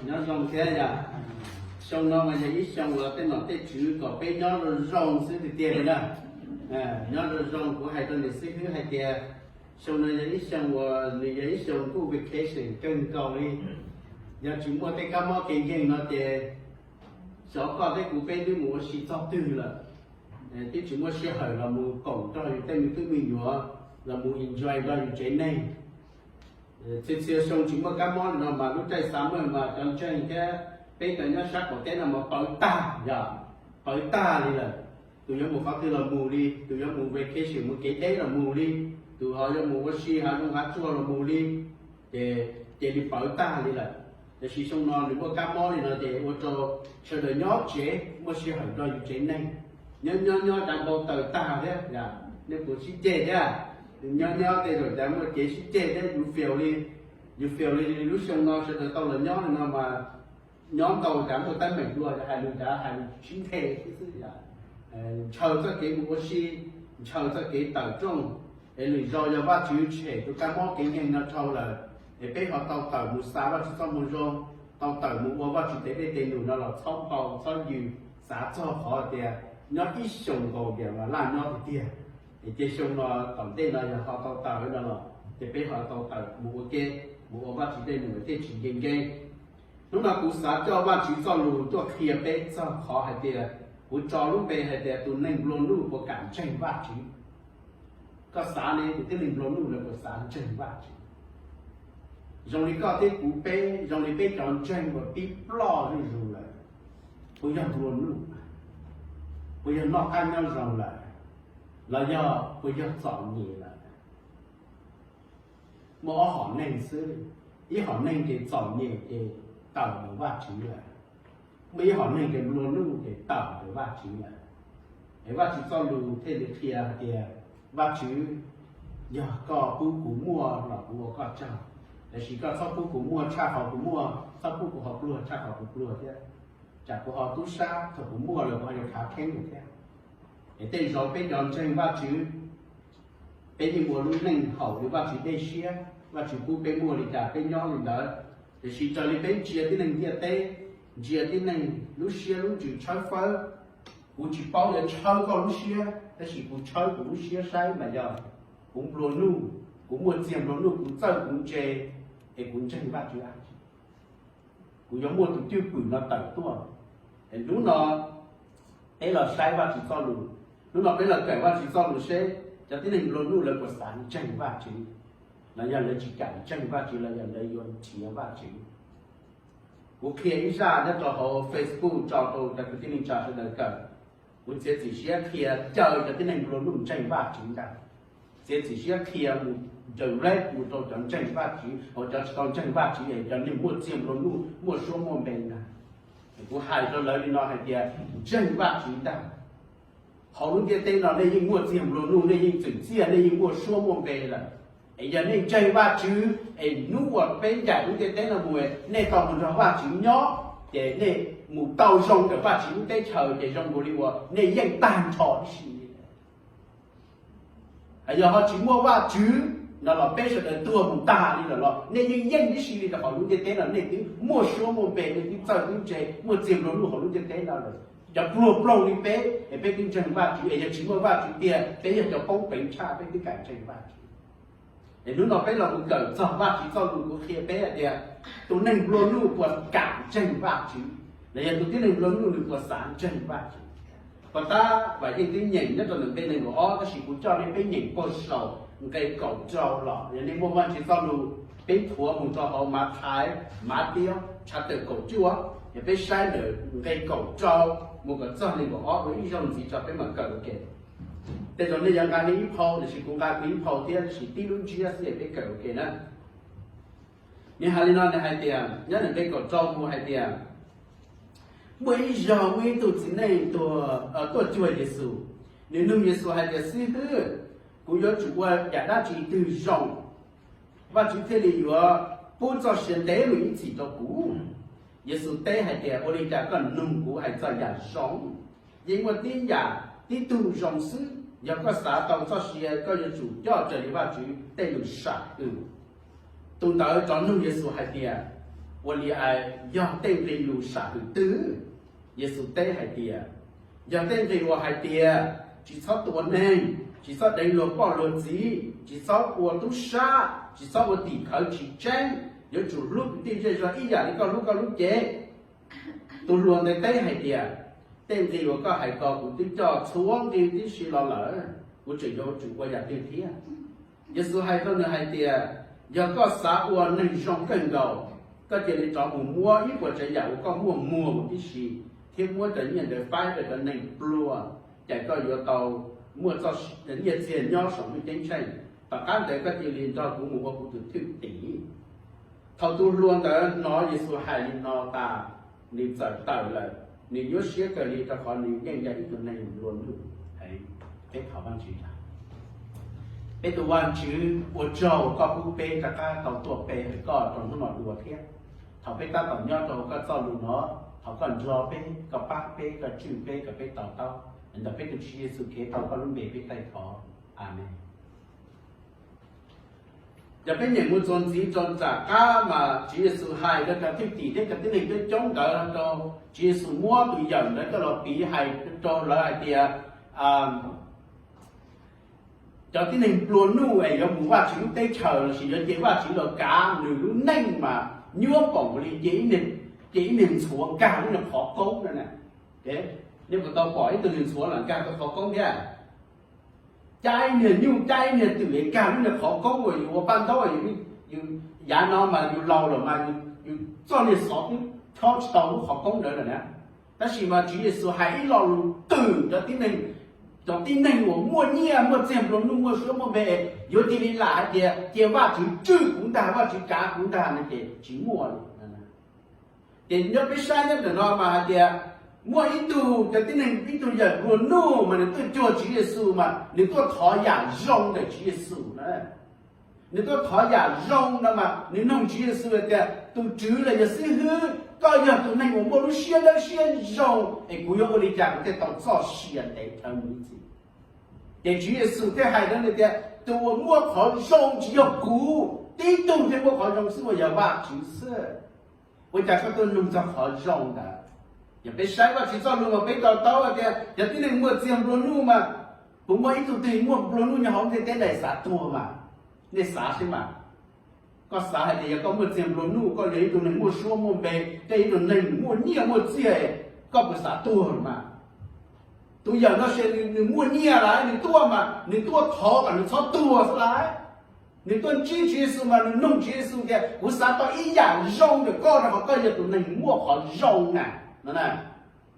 Nyob zoo thiab yom. Xyoo no mas yog ib xyoo uas tej nom tej tswv kom peb nyob zoo zoo xwb tiag tiag li na. Nyob zoo zoo, kuv hais rau niam xib hwb hais tias xyoo no yog ib xyoo uas nws yog ib xyoo kuj vacation kawg nkaus li. Yog tsis muaj tej kab mob kev nkeeg no ces xyov koj thiab kuv peb twb mus ua si txog twg lawm. Twb tsis muaj sij hawm los mus koom nrog yus tej me tub me nyuam, los mus enjoy nrog yus tsev neeg. Txhia txhia xyoo tsis muaj kab mob li no mas lub caij xav muaj mas cov ntseeg thiab peb cov nyob sab qaum teb no mas pawv tag, yog pawv tag li lawm. Tus yuav mus qhov twg los mus li, tus yuav mus vacation mus kev deb los mus li, tus ho yuav mus ua si hav zoov hav tsuag los mus li, ces cia li pawv tag li lawm. Tiam sis xyoo no nws muaj kab mob li no ces ua rau sawv daws nyob tsev muaj sij hawm nrog yus tsev neeg. Nyob nyob nyob cas npau taws tag thiab, nej puas sib ceg thiab? Nyob nyob tej zaum cas muaj kev sib ceg thiab, yus feel li, yus feel li lub xyoo no sawv daws tau los nyob li no mas nyob ntau cas muaj teeb meem dua, hais lus cas hais lus sib nthe xwb xwb. Ntshaw txoj kev mus ua si, ntshaw txoj kev tawm rooj, es lwm zaus yog Vajtswv tshem tus kab mob kev nkeeg no dhau lawm, es peb ho tau tawm mus xa Vajtswv txoj moo zoo, tau tawm mus ua Vajtswv tes dej tes num no los txhob npau txhob yws, xav txog qhov tias nyob ib xyoos nkaus tias mas laj nyob tiag tiag, es cia xyoo no tom ntej no yog ho tau tawm no los ces peb ho tau tawm mus ua ke, mus ua Vajtswv dej num thiaj tsis nkees nkees. Hnub no kuv xav coj Vajtswv txoj lus tuaj qhia peb txog qhov hais tias, kuv tso lub npe hais tias tus neeg nplua nuj puas kam ntseeg Vajtswv. Koj xav ne, tus tib neeg nplua nuj lawv puas xav ntseeg Vajtswv? Zoo li koj thiab kuv peb, zoo li peb cov ntseeg uas pib ploj zuj zus lawm, puas yog nplua nuj? Puas yog noj qab nyob zoo lawm, los yog puas yog txom nyem lawm? Muaj ob hom neeg xwb, ib hom neeg ces txom nyem ces tawm ntawm Vajtswv lawm, muaj ib hom neeg ces nplua nuj ces tawm ntawm Vajtswv lawm. Es Vajtswv txoj lus thiaj li qhia hais tias, Vajtswv, yog koj pub kuv muaj los kuv ua koj tsaug, tiam sis koj txhob pub kuv muaj tshaj qhov kuv muaj, txhob pub kuv ho pluag tshaj qhov kuv pluag thiab. Tsam kuv ho tub sab, thaum kuv muaj lawm kuv ho yuav khav kheeb lawm thiab. Es tej zaum peb cov ntseeg Vajtswv, peb yeej ua lub neej haum li Vajtswv dej siab, Vajtswv pub peb muaj li cas peb nyob li ntawd. Tiam sis raws li peb ntsia tib neeg ntiaj teb, ntsia tib neeg lub siab lub ntsws tshawb fawb, kuv tsis paub yuav tshawb koj lub siab, tab sis kuv tshawb kuv lub siab saib mas yog kuv nplua nuj, kuv muaj txiag nplua nuj, kuv txawj kuv ntse, es kuv ntseeg Vajtswv dab tsi? Kuv yuav muaj tus cwj pwm no tawm tuaj. Es hnub no peb los saib Vajtswv txoj lus, hnub no peb los kawm Vajtswv txoj lus seb cov tib neeg nplua nuj lawv puas xav ntseeg Vajtswv, los yog lawv tsis kam ntseeg Vajtswv, los yog lawv yuav nrhiav Vajtswv. Kuv qhia ib zaj nyob rau hauv Facebook tso rau cov kwv tij neej tsa sawv daws kawm. Kuv txiav txim siab qhia caw cov tib neeg nplua nuj ntseeg Vajtswv ntag. Txiav txim siab qhia mus direct mus rau cov ntseeg Vajtswv, hos cov tsis tau ntseeg Vajtswv es cov neeg muaj txiag nplua nuj muaj suab muaj npe ntag. Kuv hais rau lawv li no hais tias, ntseeg Vajtswv ntag. Hauv lub ntiaj teb no nej yeej muaj txiag nplua nuj, nej yeej txwm txiaj, nej yeej muaj suab muaj npe lawm. Es yog nej ntseeg Vajtswv es hnub uas peb ncaim lub ntiaj teb no mus, nej tau mus nrog Vajtswv nyob, ces nej mus tau zoo ntawm Vajtswv lub teb chaws ces zoo nkaus li uas nej yeej tag nrho tib si li. Yog ho tsis muaj Vajtswv no los peb sawv daws tuag mus tag li lawm los nej yeej yeej tib si li rau hauv lub ntiaj teb no, nej twb muaj suab muaj npe, nej twb txawj twb ntse, muaj txiag nplua nuj hauv lub ntiaj teb no lawm. Cov pluag ploog li peb es peb twb ntseeg Vajtswv, es yog tsis muaj Vajtswv tiag peb yog cov poob peev tshaj, peb twb kam ntseeg Vajtswv. Es hnub no peb los mus kawm txog Vajtswv txoj lus, kuv qhia peb hais tias tus neeg nplua nuj puas kam ntseeg Vajtswv, los yog tus tib neeg nplua nuj nws puas xav ntseeg Vajtswv. Puas tab vam yeej twb nyeem nyob rau ntawm nqe nees nkaum ob, tab sis kuv coj nej peb nyeem puag saum nqe kaum rau los. Yog nej muaj Vajtswv txoj lus, peb thuav mus rau hauv Mathais, Matiaus chapter kaum cuaj, yog peb saib ntawm nqe kaum rau mus kom txog nees nkaum ob ua ib zaug ntxiv tso peb mam kawm ua ke. Tej zaum nej yuav nqa nej ib phau, tiam sis kuv nqa kuv ib phau thiab, tab sis tib lub ntsiab xwb es peb kawm ua ke na. Nws hais li no, nws hais tias nyob ntawm nqe kaum rau mus hais tias, muaj ib zaug muaj ib tug txiv neej tuaj cuag Yexus. Nws nug Yexus hais tias, Xib hwb, kuv yuav tsum ua yam dab tsi twg zoo, Vajtswv thiaj li yuav pub txoj sia ntev mus ib txhis rau kuv? Yexus teb hais tias, ua li cas koj nug kuv hais txog yam zoo? Yeej muaj tib yam, tib tug zoo xwb. Yog koj xav tau txoj sia, koj yuav tsum coj raws li Vajtswv tej lus sam hwm. Tus ntawd rov nug Yexus hais tias, Ua li, yog tej nqe lus sam hwm twg? Yexus teb hais tias, yog tej nqe uas hais tias, tsis txhob tua neeg, tsis txhob deev luag poj luag txiv, tsis txhob ua tub sab, tsis txhob ua tim khawv tsis tseeb, yuav tsum hlub kwv tij zej zog ib yam li koj hlub koj lub cev. Tus hluas ntawd teb hais tias, tej nqe uas koj hais ko kuv twb coj txhua nqe tib si los lawm, kuv tseem yuav tsum ua yam twg thiab? Yexus hais rau nws hais tias, yog koj xav ua neeg zoo kawg nkaus, koj cia li rov mus muab ib puas tsav yam uas koj muaj muag huv tib si, thiab muab cov nyiaj ntawd faib rau cov neeg pluag, ces koj yuav tau muaj nyiaj txiag nyob saum ntuj ceeb tsheej. Tom qab ntawd koj cia li nrog kuv mus ua kuv tus thwj tim. Thaum tus hluas ntawd hnov Yexus hais li no tas, nws txawm tawm lawm, nws nyuaj siab kawg li rau qhov nws yeej yog ib tug neeg nplua nuj. Peb thov Vajtswv, peb tus Vajtswv, ua tsaug koj pub peb rov qab tau tuaj pe hawm koj rau hnub no dua thiab. Thaum peb tab tom nyob rau koj txoj lus no, thov koj nrog peb, koj pab peb, koj tswj peb kom peb to taub. Ntawm peb tus Tswv Yexus Khetos tau koj lub npe peb taij thov. Amees. Yog peb nyeem mus txuas ntxiv rau nram qab mas Tswv Yexus hais rau cov thwj tim thiab cov tib neeg coob coob ntawd rau, Tswv Yexus muab tus yawm ntawd coj los piv hais rau lawv hais tias, cov tib neeg nplua nuj es yuav mus Vajtswv lub teb chaws lossis yuav cia Vajtswv los kav nws lub neej mas nyuaj npaum li cia ib niag ntxhuav nkag lub niag qhov koob no. Nej puas tau pom ib tug niag ntxhuav lam nkag tau qhov koob thiab? Caij ib niag nyuj caij ib niag twm es nkag lub niag qhov koob uas yus ua paj ntaub, yus, yav no mas yus laus lawm mas yus txoj niag xov twb chob tsis tau lub qhov koob ntawd lawm na. Tab sis mas Tswv Yexus hais ib lo lus twm cov tib neeg, cov tib neeg uas muaj nyiaj muaj txiag nplua nuj muaj suab muaj npe, yuav cia li lam hais tias cia Vajtswv tswj kuv ntag, Vajtswv kav kuv ntag no ces tsis muaj li. Ces nyob peb saib nyob ntawm no mas hais tias muaj ib tug cov tib neeg, ib tug yawm nplua nuj mas nws tuaj cuag Tswv Yexus mas nws tuaj thov yam zoo ntawm Tswv Yexus na. Nws tuaj thov yam zoo no mas nws noog Tswv Yexus hais tias, tus Tswv los yog xib hwb, koj yog tus neeg uas muaj lub siab dawb siab zoo es kuv yuav ua li cas kuv thiaj tau txoj sia ntev dhawv mus ib txhis? Ces Tswv Yexus thiaj hais rau nws tias, tus uas muaj qhov zoo tsis yog kuv, tib tug thiaj muaj qhov zoo xwb uas yog Vajtswv xwb. Ua cas koj tuaj nug txog qhov zoo ntawd? Yog peb saib Vajtswv txoj lus mas peb to taub tias cov tib neeg muaj txiag nplua nuj mas, puas muaj ib tug twg muaj nplua nuj nyob hauv ntiaj teb no xav tuag mas? Nej xav seb mas. Koj xav hais tias yog koj muaj txiag nplua nuj, koj yog ib tug neeg muaj suab muaj npe, koj yog ib tug neeg muaj nyiaj muaj txiag, koj puas xav tuag mas? Tus yawm no ces nws muaj nyiaj lawm, nws tuaj mas nws tuaj thov kom nws txhob tuag xwb lawm. Nws tuaj ntsib Tswv Yexus mas nws nug Tswv Yexus tias, kuv xav tau ib yam zoo ntawm koj rau qhov koj yog tus neeg muaj qhov zoo na.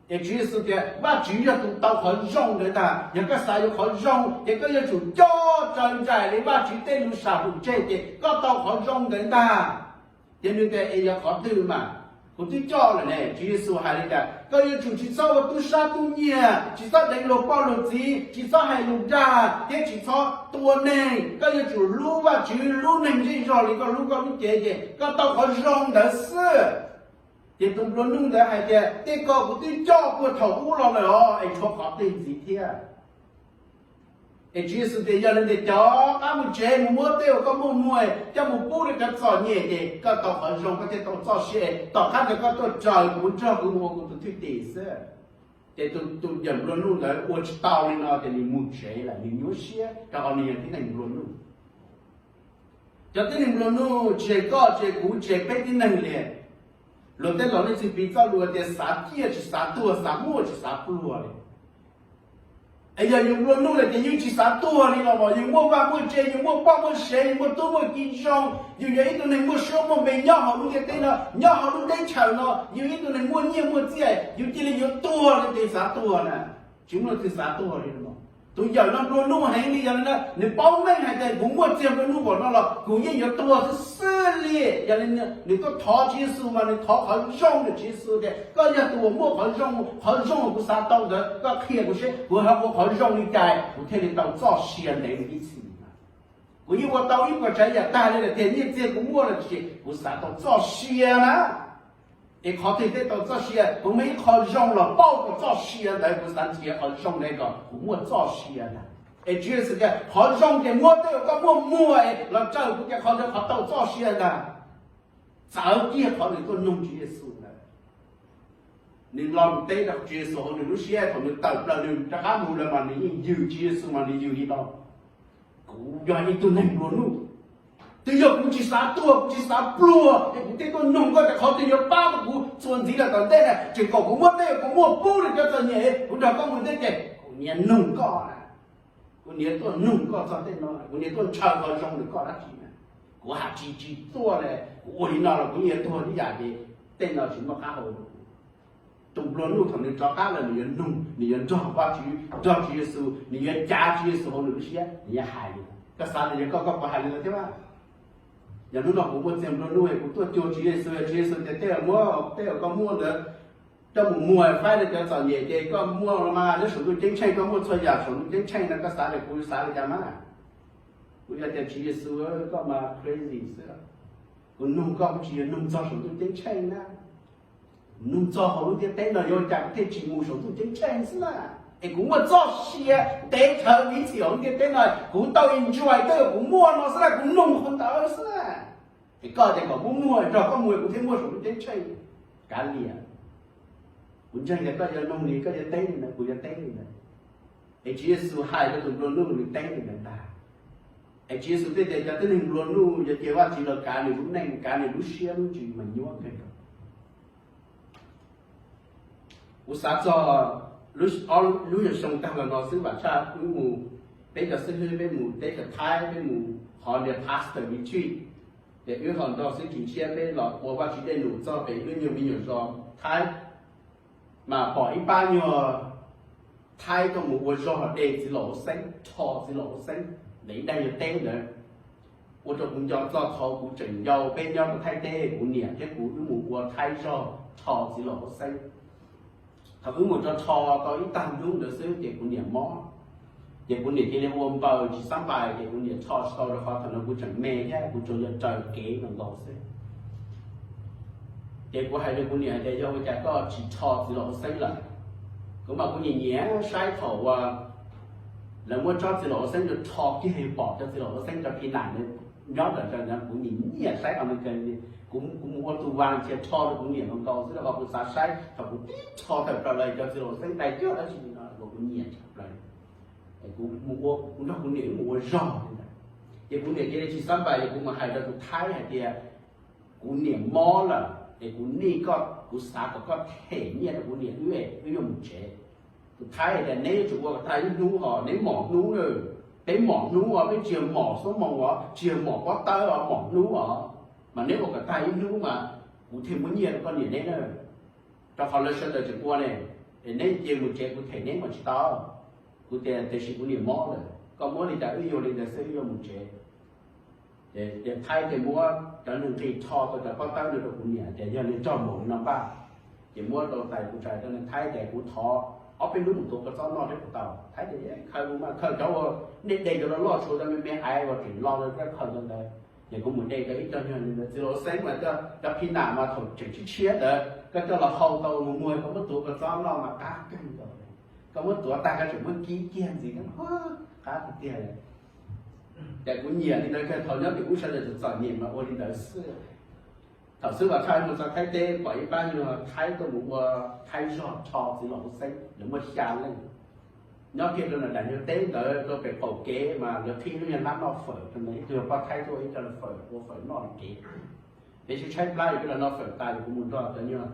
Es Tswv Yexus tias Vajtswv yog tus tau qhov zoo ntawd ntag. Yog koj xav yuav qhov zoo ces koj yuav tsum coj raws nraim li Vajtswv tej lus sam hwm tseg ces koj tau qhov zoo ntawd ntag. Ces nws tias, es yog qhov twg mas? Kuv twb coj lawm ne. Tswv Yexus hais li tias, koj yuav tsum tsis txhob ua tub sab tub nyiag, tsis txhob deev luag poj luag txiv, tsis txhob hais lus dag, thiab tsis txhob tua neeg. Koj yuav tsum hlub Vajtswv, hlub neeg zej zog li koj hlub koj lub cev, ces koj tau qhov zoo ntawd xwb. Ces tus nplua nuj ntawd hais tias, tej ko kuv twb coj puag thaum ub los lawm os, es tshuav qhov twg ntxiv thiab? Es Tswv Yexus tias, yog li ntawd cov qab mus tsev mus muab tej uas koj muaj muag coj mus pub rau cov txom nyem, ces koj tau qhov zoo, koj thiaj tau txoj sia. Tom qab ntawd koj tuaj raws kuv, nrog kuv mus ua kuv tus thwj tim xwb. Ces tus yawm nplua nuj ntawd ua tsis tau li no ces nws mus tsev lawm, nws nyuaj siab rau qhov nws yog tib neeg nplua nuj. Cov tib neeg nplua nuj tsis hais koj tsis hais kuv tsis hais peb tib neeg li. Luag tej laus leej txiv piv txoj lus tias xav ciaj tsis xav tuag, xav muaj tsis xav pluag li. Es yog yus nplua nuj lawm ces yus tsis xav tuag li los mas, yus muaj vaj muaj tse, yus muaj poj muaj sev, yus muaj tub muaj ki zoo, yus yog ib tug neeg muaj suab muaj npe nyob hauv lub ntiaj teb no, nyob hauv lub teb chaws no, yus ib tug neeg muaj nyiaj muaj txiaj, yus cia li yuav tuag li ces xav tuag na. Tsis muaj leej twg xav tuag li. Tus yawm no nplua nuj heev li, yog li ntawd nws paub meej hais tias kuv muaj txiag nplua nuj npaum no los kuv yeej yuav tuag xwb xwb li. Yog li nws tuaj thov Tswv Yexus mas nws thov qhov zoo ntawm Tswv Yexus tias, koj yog tus uas muaj qhov zoo, qhov zoo uas kuv xav tau ntawd koj qhia kuv seb kuv ho ua qhov zoo li cas kuv thiaj li tau txoj sia ntev mus ib txhis. Kuv yeej ua tau ib puas tsav yam tag li lawm tiag, nyiaj txiag kuv muaj lawm tiam sis kuv xav tau txoj sia na. Es qhov twg thiaj tau txoj sia? Kuv muaj ib qho zoo los pauj tau txoj sia ntawd, kuv xav nrhiav qhov zoo ntawd kom kuv muaj txoj sia ntag. Es Tswv Yexus tias qhov zoo ces muab tej uas koj muaj muag es los raws kuv, ces qhov ntawd qhov tau txoj sia ntag. txawv kiag qhov nws tuaj noog Tswv Yexus ntawd. Nws los mus teb rau Tswv Yexus hauv nws lub siab, thaum nws tawm plaws nws rov qab mus lawm mas nws yeej yws Tswv Yexus mas nws yws li no: Kuv yog ib tug neeg nplua nuj. Twb yog kuv tsis xav tuag, kuv tsis xav pluag es kuv thiaj tuaj noog koj, ces qhov twg yuav pab tau kuv txuas ntxiv lawm tom ntej na? Tseem kom kuv muab tej uas kuv muaj pub rau cov txom nyem, kuv nrog koj mus ntej ces kuv niaj noog koj na. Kuv niaj tuaj noog koj txog tej no, kuv niaj tuaj ntshaw qhov zoo ntawm koj dab tsi na? Kuv hais tsis tsis tuaj li, kuv ua li no los kuv yeej yuav tuag ib yam, ces tej no tsis muaj qab hau rau kuv. Tus nplua nuj thaum nws rov qab los nws yuav noog, nws yuav nrog Vajtswv, nrog Tswv Yexus, nws yuav cav Tswv Yexus hauv nws lub siab, nws yuav hais li no. Koj xav tias yog koj, koj puas hais li ntawd thiab mas? Yog hnub no kuv muaj txiag nplua nuj es kuv tuaj cuag Tswv Yexus, Tswv Yexus tias tej uas muab, tej uas koj muaj ntawd coj mus muag faib rau cov txom nyem ces koj muaj los mas, nyob saum ntuj ceeb tsheej koj muaj txhua yam saum ntuj ceeb tsheej no, koj xav tias kuv xav li cas mas? Kuv yog tias Tswv Yexus, koj mas crazy xwb. Kuv noog koj kuv tsis yog noog txog saum ntuj ceeb tsheej na. Kuv noog txog hauv lub ntiaj teb no, yog ua cas kuv thiaj tsis mus saum ntuj ceeb tsheej xwb na? Es kuv muaj txoj sia ntev dhawv ib txhis hauv lub ntiaj teb no, kuv tau enjoy tej uas kuv muaj no xwb na, kuv noog qhov ntawd xwb na. Es koj tias kom muab muag nrog koj mus kuv thiaj muaj saum ntuj ceeb tsheej. Kav liam. Kuv ntseeg tias koj yuav noog li, koj yuav teb li ntawd, kuv yuav teb li ntawd. Es Tswv Yexus hais rau tus nplua nuj nws teb li ntawd ntag. Es Tswv Yexus thiaj tias cov tib neeg nplua nuj yuav cia Vajtswv los kav nws lub neej, kav nws lub siab lub ntsws mas nyuaj kawg nkaus. Kuv xav txog lub, lub xyoo tag los no xwb, vam tshaj wb mus, peb cov xib hwb peb mus teb chaws Thaib, peb mus qhov ntawd pastor retreat, ces wb ho nrog xib hwb Tswv Ntshiab peb los ua Vajtswv dej num txog pem wb nyuag me nyuam zos Thaib, mas pom ib pab nyuag Thaib tuaj mus ua zog de txiv laum hauv xeeb, rho txiv laum hauv xeeb ntawm ib daim nyuag teb ntawd, ua rau kuv nco txog thaum kuv tseem yau peb nyob rau Thaib teb, kuv niam thiab kuv wb mus ua Thaib zog rho txiv laum hauv xeeb. Thaum wb mus rau rho tau ib tag hnub ntawd xwb ces kuv niam mob, ces kuv niam cia li ua npaws tsis xab npais, ces kuv niam rho tsis tau rau qhov thaum no kuv tseem me thiab kuv tsuas yog raws kev nkaus nkaus xwb. Ces kuv hais rau kuv niam tias yog ua cas koj tsis rho txiv laum hauv xeeb lawm? Kuv mas kuv nyiam nyiam saib thaum uas lawv muab tsob txiv laum hauv xeeb rau rho kiag pom cov txiv laum hauv xeeb cov phi nam nyob ntawm ntawd, kuv nyiam nyiam saib qhov ntawd kawg li. Kuv, kuv mus ua tus vas cia rho rau kuv niam nkaus nkaus xwb, rau qhov kuv xav saib thaum kuv tib rho tawm plaws lawm cov txiv laum hauv xeeb dai cuag dab tsi no, kuv nyiam tshaj plaws. Kuv mus ua, kuv nrog kuv niam wb mus ua zog li ntawd. Ces kuv niam cia li tsis xab npais, kuv mus hais rau tus Thaib hais tias kuv niam mob lawm es kuv nij koj, kuv xav kom koj them nyiaj rau kuv niam wb, wb yuav mus tsev. Tus Thaib hais tias neb yuav tsum ua kom tag ib hnub os, neb mom hnub na, peb mom hnub os, peb tsis yog mom xuab moos os, tsis yog mom pob tawb os, mom hnub os, mas neb ua kom tag ib hnub mas kuv thiaj muab nyiaj rau koj niam neb na. Rau qhov lawv sawv daws tseem ua ne, es neb cia mus tsev kuv them neb mas tsis tau. Kuv tias tiam sis kuv niam mob lawm, koj muab li cas wb yuav li ntawd xwb, wb yuav mus tsev. Ces Thaib ces muab cov neeg nqi rho tau cov pob tawb no rau kuv niam tias yog nws raug npaum li no npaj. Ces muab rau tais kuv tsa rau nws, Thaib tias kuv thov ob peb hnub mus tuav kua txob noj thiab puas tau? Thaib tias khaws mus mas, khaws cov uas nej de cov loj loj tshuav cov me me aiv uas tseem lo rau koj khaws cov ntawd. Ces kuv mus de cov ib co nyuag li ntawd, txiv laum hauv xeeb mas cov phi nam mas thaum tseem tshiab tshiab ntawd koj coj los hau tau mus muag koj muab tuav kua txob noj mas qab kawg nkaus. Koj muab tuav tag koj tseem muab kib kiag ntxiv, qab tiag tiag li. Ces kuv nyiam li ntawd kawg, thaum nyob tim ub sawv daws txom txom nyem mas ua li ntawd xwb. Thaum xub Vam Tshaj mus txog Thaib teb pom ib pab nyuag Thaib tuaj mus ua Thaib zog rho txiv laum hauv xeeb, lawv muaj xya leej. Nyob kiag rau ntawm daim nyuag teb ntawd rau pem qaum kev mas lawv qhib lub nyuag hlab noj fawm rau ntawd, ib tug poj Thaib tuaj ib co fawm, ua fawm noj li kev. Peb sib tshaib plab, peb los noj fawm tas ces kuv mus nrog cov nyuag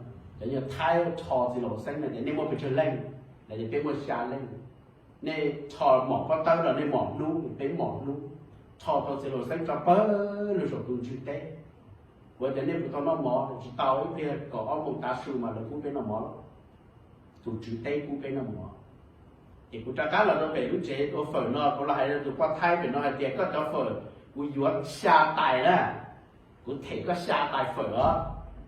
Thaib rho txiv laum hauv xeeb no tias nej muaj pes tsawg leej? Lawv tias peb muaj xya leej. Nej rho mom pob tawb los nej mom hnub? Peb mom hnub. Rho tau txiv laum hauv xeeb tso pawg lug saum tus tswv teb. Kuv tias nej puas tau noj mov? Tsis tau, ib pliag kaum ob moos tav su mas lawv pub peb noj mov lawm. Tus tswv teb pub peb noj mov. Ces kuv rov qab los rau pem lub tsev ua fawm no, kuv los hais rau tus poj Thaib pem no hais tias koj cov fawm kuv yuav xya tais na, kuv them koj xya tais fawm os.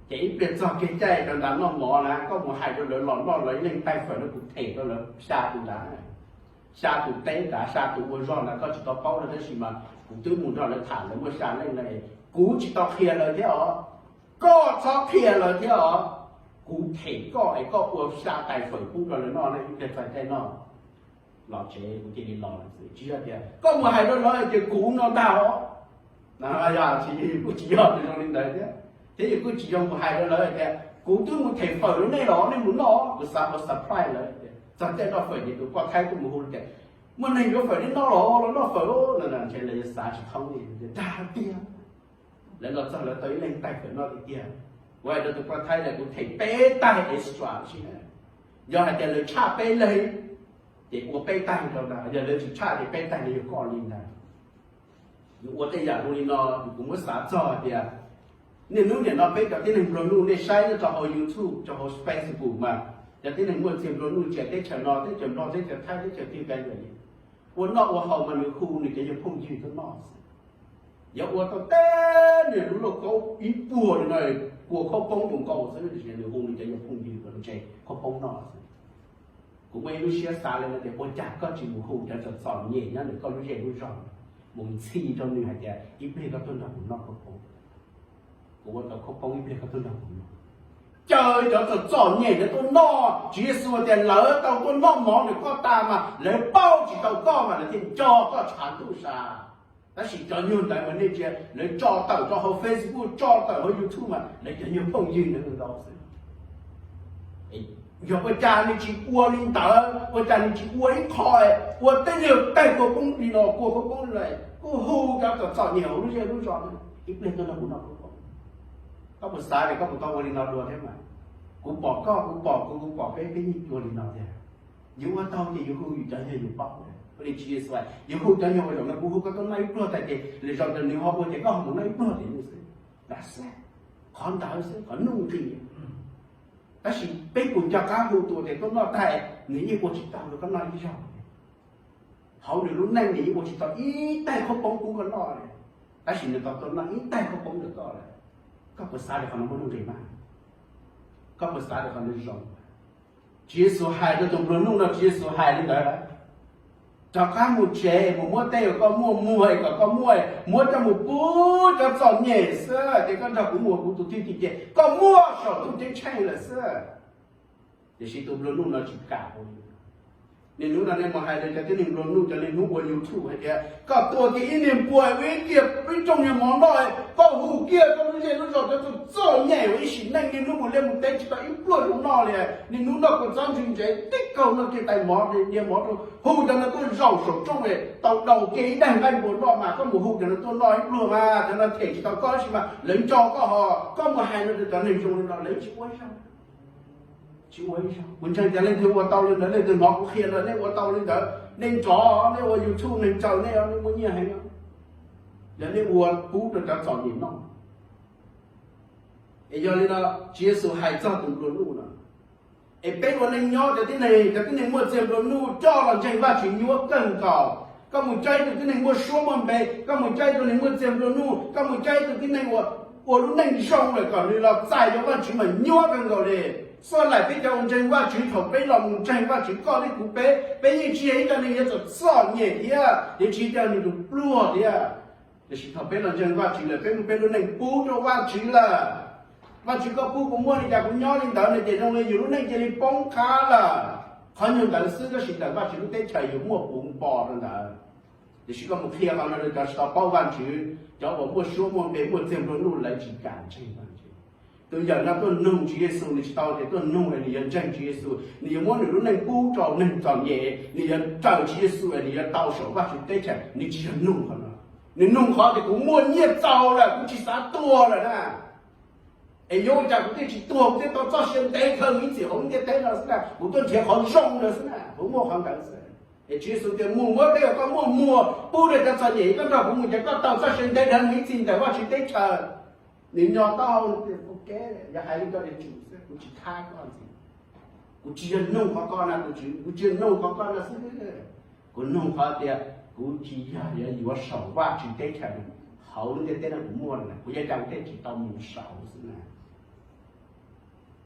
Ces ib pliag txog kev caij rau ntawd noj mov na, koj mus hais rau lawv los noj lawv ib leeg tais fawm no, kuv them rau lawv xya tus ntawd, xya tus teb ntawd, xya tus ua zog ntawd, koj tsis tau paub no tab sis mas kuv twb mus nrog lawv tham, lawv muaj xya leej no, kuv tsis tau qhia lawv thiab os. Koj txhob qhia lawv thiab os. Kuv them koj es koj ua xya tais fawm pub rau lawv noj na, ib pliag txog caij noj los tsev kuv cia li los lawm xwb, tsis yog tias koj mus hais rau lawv tias kuv no ntag os. Yog tsis, kuv tsis yog tus zoo li ntawd thiab. Thiab yus kuj tsis yog mus hais rau lawv tias kuv twb mus them fawm rau nej los nej mus noj, kuv xav ua surprise lawv tias txog caij noj fawm ces tus poj Thaib kuj mus hu tias muaj neeg yuav fawm nej noj los los noj fawm no, ntshe lawv yuav xav tsis thoob li tias dag tiag. Lawv los txog lawv tau ib leeg taig fawm noj tiag tiag. Kuv hais rau tus poj Thaib tias kuv them peb taig extra si na, yog hais tias lawv tshaj peb leeg ces ua peb taig rau ntag, yog lawv tsis tshaj ces peb taig li yog koj li ntag. Yus ua tej yam zoo li no, kuv muab xav txog tias niaj hnub nim no peb cov tib neeg nplua nuj nej saib nyob rau hauv YouTube, rau hauv Facebook mas cov tib neeg muaj txiag nplua nuj ntsia teb chaws no, teb chaws Nplog, teb chaws Thaib, teb chaws twg ka yuam li, ua noj ua haus mas nws hu nws cov yog phooj ywg tuaj noj xwb. Yog ua tau teb niag lub lauj kaub ib puag li no, kua khaub poob nkaus nkaus xwb, tiam sis nws hu nws cov yog phooj ywg los ntse khaub poob noj xwb. Kuv muaj ib lub siab xav li no tias ua cas koj tsis mus hu cov txom txom nyem nyob ntawm koj lub zej lub zog, mus ntxhi rau nws hais tias ib pliag koj tuaj nrog kuv noj khaub poob, kuv ua tau khaub poob, ib pliag koj tuaj nrog kuv noj. Caw cov txom txom nyem ntawd tuaj noj. Tswv Yexus tias lawv tau tuaj noj mov ntawm koj tas mas lawv paub tsis tau koj mas lawv thiaj nco koj tshav ntuj sas. Tab sis cov nyuag ntawd mas nej ntsia lawv tso tawm rau hauv Facebook, tso tawm hauv YouTube mas lawv cov nyuag phooj ywg ntawd ntau xwb. Yog ua cas nws tsis ua li ntawd, ua cas nws tsis ua ib qho, ua tej nyuag taig khaub poob li no, kua khaub poob li no, kuj hu cov txom txom nyem hauv lub zej lub zos, ib pliag tuaj nrog kuv noj khaub poob. Koj puas xav tias koj puas tau ua li no dua thiab mas? Kuv pom koj, kuv pom kuv, kuv pom peb, peb yeej ua li no tiag. Yus ua tau ces yus hu yus cov nyuag yus paub. Ua li Tswv Yexus, yus hu cov nyuag ua zaum no kuv hu koj tuaj noj ib pluag tag ces lwm zaus nws ho ua ces koj ho mus noj ib pluag tim nws xwb. Lam xwb, qhov ntawd xwb, qhov nuj nqis. Tab sis peb puas nco qab hu tus uas tias tuaj noj tag, nws yeej ua tsis tau rau koj noj ib zaug. Hauv nws lub neej nws yeej ua tsis tau ib taig khaub poob pub koj noj li, tab sis nws tau tuaj noj ib taig khaub poob rau koj lawm. Koj puas xav tias qhov no muaj nuj nqis mas? Koj puas xav tias qhov no zoo? Tswv Yexus hais rau tus nplua nuj no, Tswv Yexus hais li ntawd lawm, rov qab mus tsev mus muab tej uas koj muaj muag es kom koj muaj, muab coj mus pub cov txom nyem xwb ces koj nrog kuv mus, kuv tus thwj tim ces koj muaj saum ntuj ceeb tsheej lawm xwb. Tiam sis tus nplua nuj no tsis kam ua li. Niaj hnub no nej mus hais rau cov tib neeg nplua nuj, cov niaj hnub ua YouTube hais tias koj tua kiag ib niag npua ua ib kiag ib rooj niag mov noj, koj hu kiag koj lub zej lub zos cov txom txom nyem uas ib sim neej niaj hnub mus liaj mus teb tsis tau ib pluag zoo noj li, niaj hnub noj kua txob ntse ntsev tib kaug, noj kiag tais mov, niag mov rau hu cov no tuaj zaum saum rooj tau daus kiag ib daig nqaij npua noj mas koj mus hu cov no tuaj noj ib pluag mas cov no them tsis tau koj tab sis mas lawv nco koj ho. Koj mus hais no rau cov neeg zoo li no lawv tsis ua ib zaug. Tsis ua ib zaug. Kuv ntseeg tias leej twg ua tau li ntawd, leej twg hnov kuv qhia lawm nej ua tau li ntawd, nej nrov, nej ua YouTube neeg tsaws nej, nej muaj nyiaj heev, yog nej ua pub rau cov txom nyem noj. Es yog li no, Tswv Yexus hais txog tus nplua nuj no, es peb ua neej nyob cov tib neeg, cov tib neeg muaj txiag nplua nuj coj los ntseeg Vajtswv nyuaj kawg nkaus. Koj mus coj ib tug tib neeg muaj suab muaj npe, koj mus coj ib tug neeg muaj txiag nplua nuj, koj mus coj ib tug tib neeg uas ua lub neej zoo lawm kom nws los txais rau Vajtswv mas nyuaj kawg nkaus li. Txhua lais peb cov uas ntseeg Vajtswv thaum peb los mus ntseeg Vajtswv koj thiab kuv peb, peb yeej tsis yog ib co neeg yuav txom txom nyem thiab, yeej tsis yog ib co neeg pluag thiab. Tiam sis thaum peb los ntseeg Vajtswv lawm peb muab peb lub neej pub rau Vajtswv lawm. Vajtswv, koj pub kuv muaj li cas kuv nyob li ntawd no ces zoo li yus lub neej cia li poob qab lawm. Qhov nyuag ntawd xwb tab sis ntawm Vajtswv lub teb chaws yus muaj puv npo rau ntawd. Tiam sis koj mus qhia qhov no rau cov tsis tau paub Vajtswv, cov uas muaj suab muaj npe muaj txiag nplua nuj lawv tsis kam ntseeg Vajtswv. Tus yawm no tuaj nug Tswv Yexus, nws tsis tau tias tuaj nug es nws yuav ntseeg Tswv Yexus, nws yuav muab nws lub neej pub rau neeg txom nyem, nws yuav raws Tswv Yexus es nws yuav tau saum Vajtswv teb chaws, nws tsis yog nug qhov no. Nws nug qhov tias kuv muaj nyiaj txaus lawm, kuv tsis xav tuag lawm na. Es yuav ua cas kuv thiaj tsis tuag, kuv thiaj tau txoj sia ntev kawg ib txhis hauv lub ntiaj teb no xwb na, kuv tuaj nrhiav qhov zoo ntawd xwb na, kuv muaj qhov ntawd xwb. Es Tswv Yexus tias mus muab tej uas koj muaj muag pub rau cov txom nyem, koj nrog kuv mus ces koj tau txoj sia ntev dhawv ib txhis ntawm Vajtswv teb chaws. Nws nyo taub hau tias, ok, yog hais li koj yuav tsum xwb, kuv tsis thab koj ntxiv. Kuv tsis yog nug qhov koj no, kuv tsis, kuv tsis yog nug qhov koj no xwb. Kuv nug qhov tias kuv tsis yog yuav yuav saum Vajtswv teb chaws, hauv lub ntiaj teb no kuv muaj lawm, kuv yuav cas kuv thiaj tsis tau mus saud xwb na.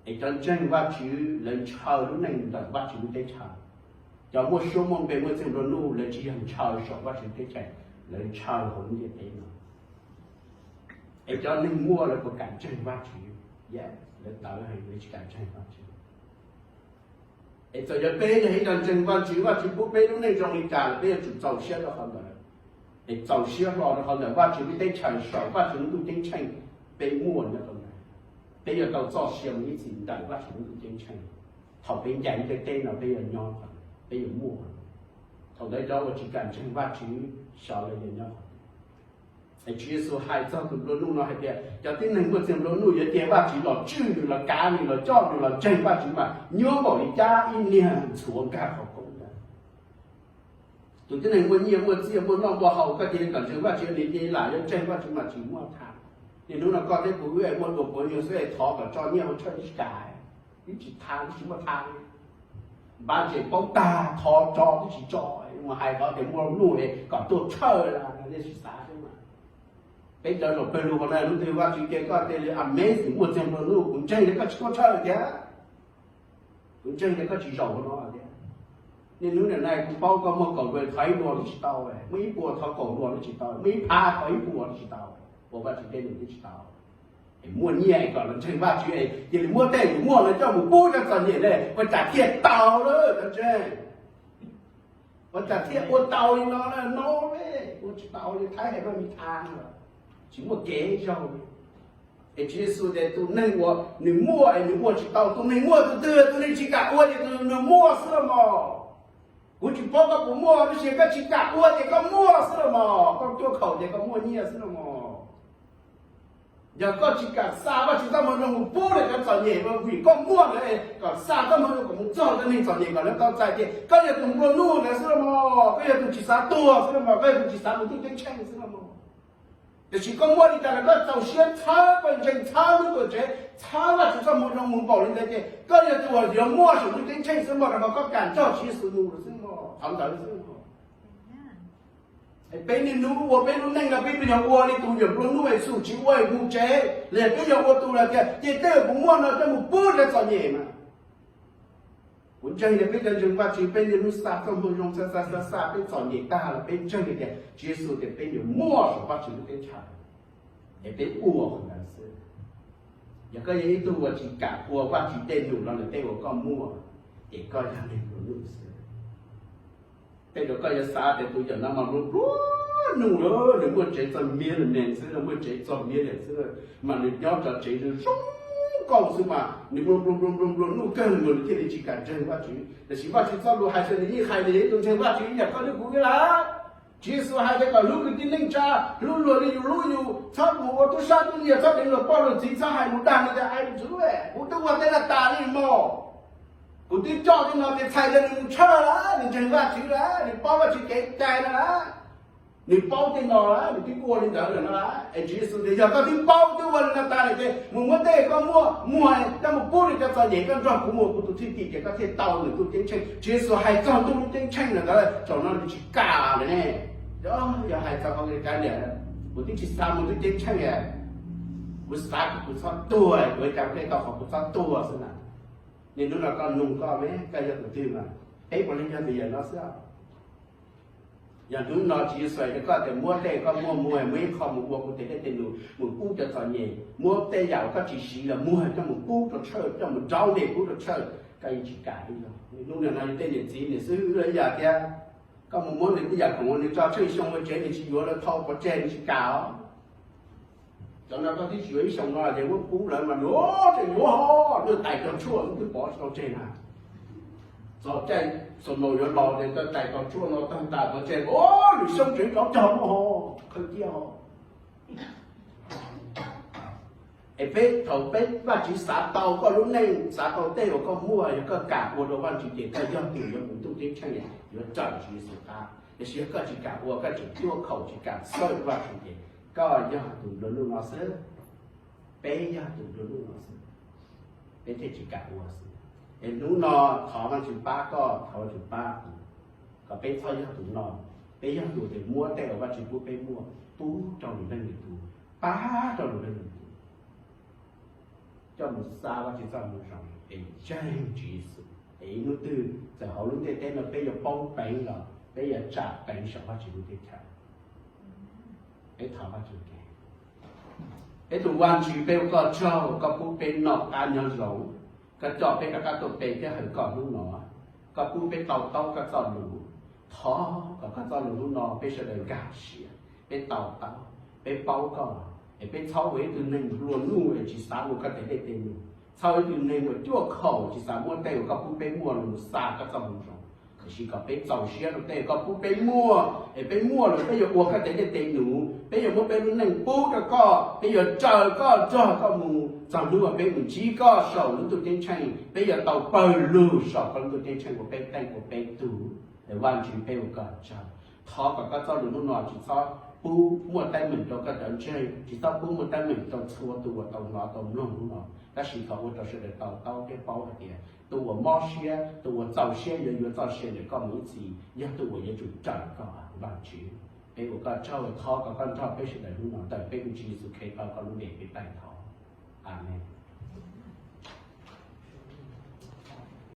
Es cov ntseeg Vajtswv lawv ntshaw lub neej ntawm Vajtswv lub teb chaws. Cov muaj suab muaj npe muaj txiag nplua nuj lawv tsis yog ntshaw saum Vajtswv teb chaws, lawv ntshaw hauv lub ntiaj teb no. Es cov neeg muaj lawv puas kam ntseeg Vajtswv? Lawv tawv heev, lawv tsis kam ntseeg Vajtswv. Es txawm yog peb yog ib co ntseeg Vajtswv, Vajtswv pub peb lub neej zoo li cas los peb yuav tsum txaus siab rau qhov ntawd. Es txaus siab hlo rau qhov ntawm Vajtswv lub teb chaws saum Vajtswv lub ntuj ceeb tsheej peb muaj nyob rau ntawd. Peb yuav tau txoj sia mus ib txhis ntawm Vajtswv lub ntuj ceeb tsheej. Thaum peb ncaim ntiaj teb no peb yuav nyob qhov, peb yuav muaj qhov. Thaum ntawd cov uas tsis kam ntseeg Vajtswv sawv daws yuav nyob qhov. Tswv Yexus hais txog tus nplua nuj no hais tias cov tib neeg muaj txiag nplua nuj yuav cia Vajtswv los tswj nws, los kav nws, los coj nws los ntseeg Vajtswv mas nyuaj npaum li cab ib niag ntxhuav nkag qhov koob ntawd. Tus tib neeg muaj nyiaj muaj txiaj muaj noj muaj haus, koj cia li kom ntseeg Vajtswv, nws cia li lam yuav ntseeg Vajtswv mas tsis muaj tha. Niaj hnub no koj thiab kuv wb muaj dua puav nyuag xwb es thov kom tso nyiaj hauv tshawj twb tsis kam, twb tsis tha, twb tsis muaj tha. Npab tseem paub tag, thov tso twb tsis tso, mus hais qhov tias muaj nuj es kom tuaj tshawj los nej sim xav xwb mas. Peb cov zaum pawg lug hauv no lub twg Vajtswv cia koj cia li amazing muaj txiag nplua nuj, kuv ntseeg tias koj tsis tuaj tshawj tiag. Kuv ntseeg tias koj tsis zaum hauv no tiag. Niaj hnub niam no kuv paub koj muaj kaum dua thov ib dua los tsis tau, muaj ib puas thov kaum dua los tsis tau, muaj ib phav thov ib puas los tsis tau, ua Vajtswv tej num twb tsis tau. Es muaj nyiaj es kom los ntseeg Vajtswv es cia li muab tej yus muaj no coj mus pub rau txom nyem ne, ua cas thiaj tau lawm cov ntseeg? Ua cas thiaj ua tau li no na? No, ua tsis tau li, Thaib hais mas mi tha, tsis muaj kev zoo. Es Tswv Yexus tias tus neeg uas nws muaj es nws ua tsis tau, tus neeg muaj tus twg tus neeg tsis kam ua ces tus nws muaj xwb los mas. Kuv tsis paub koj puas muaj, tab sis koj tsis kam ua ces koj muaj xwb los mas, koj cuaj khaum ces koj muaj nyiaj xwb los mas. Yog koj tsis kam xa Vajtswv txoj moo zoo mus pub rau cov txom nyem, vim koj muaj ntawd kom xa txoj moo zoo kom mus txog rau neeg txom nyem kom lawv tau txais tias koj yog tus nplua nuj ntawd xwb los mas, koj yog tus tsis xav tuag xwb los mas, koj yog tus tsis xav mus ntuj ceeb tsheej xwb los mas. Tiam sis koj muaj li cas los koj txaus siab txhawb, koj ntseeg txhawb lub tuam tsev, txhawb Vajtswv txoj moo zoo mus npaum li ntawd ces koj yog tus uas yuav muaj saum ntuj ceeb tsheej xwb mas, rau qhov koj kam nrog Tswv Yexus mus xwb mas, qhov ntawd xwb mas. Peb niaj hnub ua peb lub neej no peb puas yog ua li tus yawm nplua nuj Yexus tsis ua mus tsev, los yog peb yog ua tus los tias cia tej uas kuv muaj no coj mus pub rau txom nyem mas? Kuv ntseeg tias peb cov ntseeg Vajtswv peb niaj hnub xa txoj moo zoo xa xa xa xa peb txom nyem tag los peb ntseeg tias Tswv Yexus tias peb yuav muaj saum Vajtswv lub teb chaws, es peb ua qhov ntawd xwb. Yog koj yog ib tug uas tsis kam ua Vajtswv tej num los ntawm tej uas koj muaj, ces koj yog neeg nplua nuj xwb. Tej zaum koj yuav xav tias tus yawm no mas nplua nplua nuj lawm, nws muaj tsev txog million xwb, muaj tsev txog million xwb, mas nws nyob cov tsev zoo zoo nkauj xwb mas nws nplua nplua nplua nplua nplua nuj kawg nkaus nws thiaj li tsis kam ntseeg Vajtswv. Tiam sis Vajtswv txoj lus hais tias nws yeej hais tias yog ib tug ntseeg Vajtswv yam koj thiab kuv ib lawm. Tswv Yexus hais tias kom hlub kwv tij neej tsa, hlub luag li yus hlub yus, txhob mus ua tub sab tub nyiag, txhob deev luag poj luag txiv, txhob hais mus dag nws tias, Ai, kuv twb ua tej no tas li mas, kuv twb coj tej no tes txhais tias nws mus tshawj lawm, nws ntseeg Vajtswv lawm, nws paub Vajtswv kev cai no lawm, nws paub tej no lawm, nws twb ua li ntawd lawm no lawm. Es Tswv Yexus tias yog koj twb paub twb ua li no tas lawm ces mus muab tej koj muaj muag coj mus pub rau cov txom nyem, koj nrog kuv mus kuv tus thwj tim ces koj thiaj tau nws ntuj ceeb tsheej. Tswv Yexus hais txog ntuj lub ceeb tsheej lawm ntawd, zaum no nws tsis kam lawm ne. Yog hais txog qhov kav liam, kuv twb tsis xav mus ntuj ceeb tsheej, kuv xav kom kuv txhob tuag, kuv ua cas kuv thiaj tau qhov kuv txhob tuag xwb na. Niaj hnub no koj nug koj me, koj yog tus twg mas, peb puav leej yog tus yawm no xwb. Yog hnub no Tswv Yexus hais rau koj tias muab tej koj muaj muag, muab ib qho mus ua kuv tes dej tes num mus pub cov txom nyem, muab tej yam uas koj tsis siv los muag coj mus pub rau tshawj, coj mus donate pub rau tshawj, koj yeej tsis kam li los. Hnub no yog tej niam txiv niam xib hwb ib yam thiab, koj mus muab nws tej yam khoom uas nws tso tsheej xyoo ua tsev nws tsis yuav los thau pov tseg nws tsis kam os. Cov no koj twb tsis yuav ib xyoos no ces muab pub lawm mas nws tseem yuav ho, nws tais cog tshuaj nws twb pov tsis tau tseg na. Txog caij xo maus yuav los ces tais cog tshuaj no tag tas pov tseg, o, nws xyoob tseem rov cog muaj ho, qhawv kiag ho. Es peb thaum peb Vajtswv xav tau koj lub neej, xav tau tej uas koj muaj, yog koj kam ua rau Vajtswv ces koj yog tus yuav mus ntuj ceeb tsheej, yuav raws Tswv Yexus qab. Tiam sis yog koj tsis kam ua, koj tseem cuaj khaum tsis kam txhawj Vajtswv ces koj yog tus nplua nuj no xwb. Peb yog tus nplua nuj no xwb, peb thiaj tsis kam ua xwb. Es hnub no thov Vajtswv pab koj, thov Vajtswv pab kuv, kom peb txhob yog tus no. Peb yog tus uas muab tej uas Vajtswv pub peb muaj pub rau lwm leej lwm tus, pab rau lwm leej lwm tus, coj mus xa Vajtswv txoj moo zoo es ntseeg Tswv Yexus, es ib hnub twg txawm hauv lub ntiaj teb no peb yuav poob peev los peb yuav tsam peev saum Vajtswv lub teb chaws. Peb thov Vajtswv ke. Peb tus Vajtswv, peb ua koj tsaug, koj pub peb noj qab nyob zoo, koj coj peb rov qab tuaj pe thiab hawm koj hnub no, koj pub peb to taub koj txoj lus. Thov kom koj txoj lus hnub no peb sawv daws nkag siab, peb to taub, peb paub koj, Es peb txhob ua ib tug neeg nplua nuj es tsis xav ua koj tej dej tej num, txhob ua ib tug neeg uas cuaj khaum tsis xav muab tej uas koj pub peb muaj los mus xa koj txoj moo zoo. Tiam sis kom peb txaus siab rau tej uas koj pub peb muaj, es peb muaj los peb yuav ua koj tej dej tej num, peb yuav muab peb lub neej pub rau koj, peb yuav raws koj nrog koj mus txog hnub uas peb mus ntsib koj saum lub ntuj ceeb tsheej, peb yuav tau pawg lug saum koj lub ntuj ceeb tsheej ua peb teej ua peb tug. Es Vajtswv, peb ua koj tsaug. Thov kom koj txoj lus hnub no tsis txhob pub muaj teeb meem rau koj cov ntseeg, tsis txhob pub muaj teeb meem rau txhua tus uas tau hnov tau mloog hnub no, tab sis thov ua rau sawv daws to taub thiab paub hais tias tus uas mob siab, tus uas txaus siab yuav yuav txoj sia ntawm koj mus ib txhis yog tus uas yuav tsum raws koj. Vajtswv, peb ua koj tsaug, thov kom koj nrog peb sawv daws hnub no ntawm peb tus Tswv Yexus Khetos koj lub npe peb taij thov. Amees.